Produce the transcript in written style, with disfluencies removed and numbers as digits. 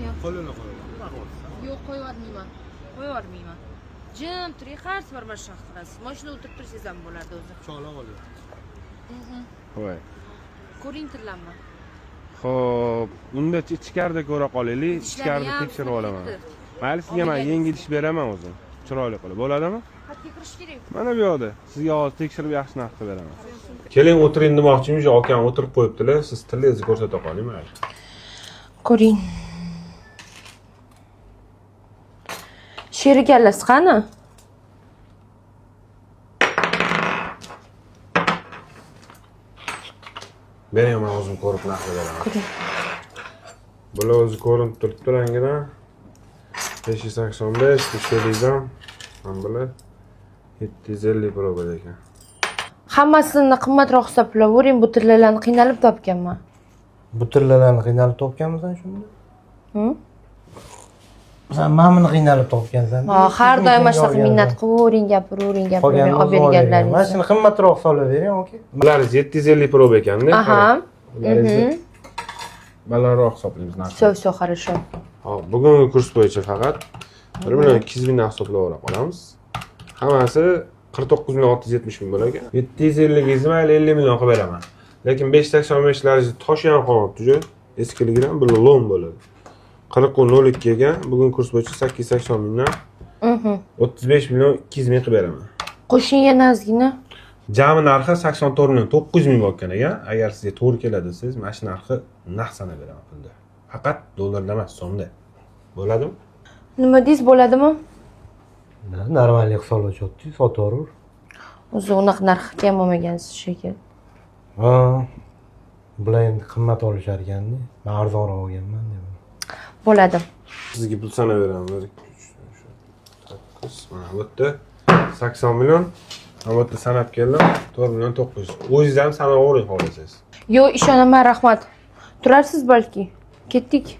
Yo'q. Qo'lini qo'yib. Nima qilyapsan? Yo'q, qo'yib yubormayman. Qo'yib yubormayman. Jim turing, har safar mana shunaqa qilasiz. Mashinada o'tirib tursangiz ham bo'lardi o'zi. Pichoqlab olyapti. Voy. Ko'ring tillanma. Xo'p, unda ichkarida ko'ra qolaylik, Tishlari ichkarida ham tekshirib sinib olaman. ketdi. Mayli, sizga man Olib yangi tish beraman o'zim. Chiroyli qilib. Bo'ladimi? Qayerga kirish kerak? Mana bu yoqda. Sizga hozir tekshirib yaxshi narx qilib beraman. Keling, o'tiring demoqchimiz, akam o'tirib qo'yibdilar. Siz tilingizni ko'rsata qoling mayli. Ko'ring. Sherik kallasi qani? Bering, man o'zim ko'rib narx beraman. Ko'ring. Bular o'zi ko'rinib turibdi rangidan. 585, 550 dan. Mana bular 750 probada ekan. Hammasini qimmatroq hisoblayvering, bu tillalarni qiynalib topganman. Bu tillalarni qiynalib topganmisan shunda? Hı? Sen mana buni qiynalib topgansan. Ha, har doim mana shunaqa minnat qilavering, gapiravering, gapiravering, olib Mana berganlaringizni. shuni qimmatroq solib bering, okey. Bular 750 proba ekanda. Aha. Bular balandroq hisoblaymiz narxini. Все, все хорошо. Hop, bugungi kurs bo'yicha faqat 1 million 200 mingdan hisoblab olamiz. Hammasi 49 million 670 ming bo'lar ekan. 750 gingizni mayli 50 million qilib beraman. Lekin 585laringizni toshi ham qolmabdi уже. Eskiligidan bu lom bo'ladi. 40.02 ekan. Bugun kurs bo'yicha 880 mingdan 35 million 200 ming qilib beraman. Qo'shing yana ozgina. Jami narxi 84 million 900 ming bo'lgan ekan. Agar sizga to'g'ri keladi desangiz, mana shu narxi naqd sanab beraman pulda. Faqat dollarda emas, so'mda. Bo'ladimi? Nima deysiz, bo'ladimi? Нормальный hisoblashyapti, sotaverur. O'zi unaqa narxga ham olmagansiz shekilli. Ha. Bular endi qimmat olishar ekanda. Men arzonroq olganman deb. Bo'ladi. Sizga pul sanab beraman. 1 2 3 4 8 mana bu yerda 80 million. Mana bu yerda sanab keldim. 4 million 900. O'zingiz ham sanab oling xohlasangiz. Yo'q, ishonaman, rahmat. Turarsiz balki. Ketdik.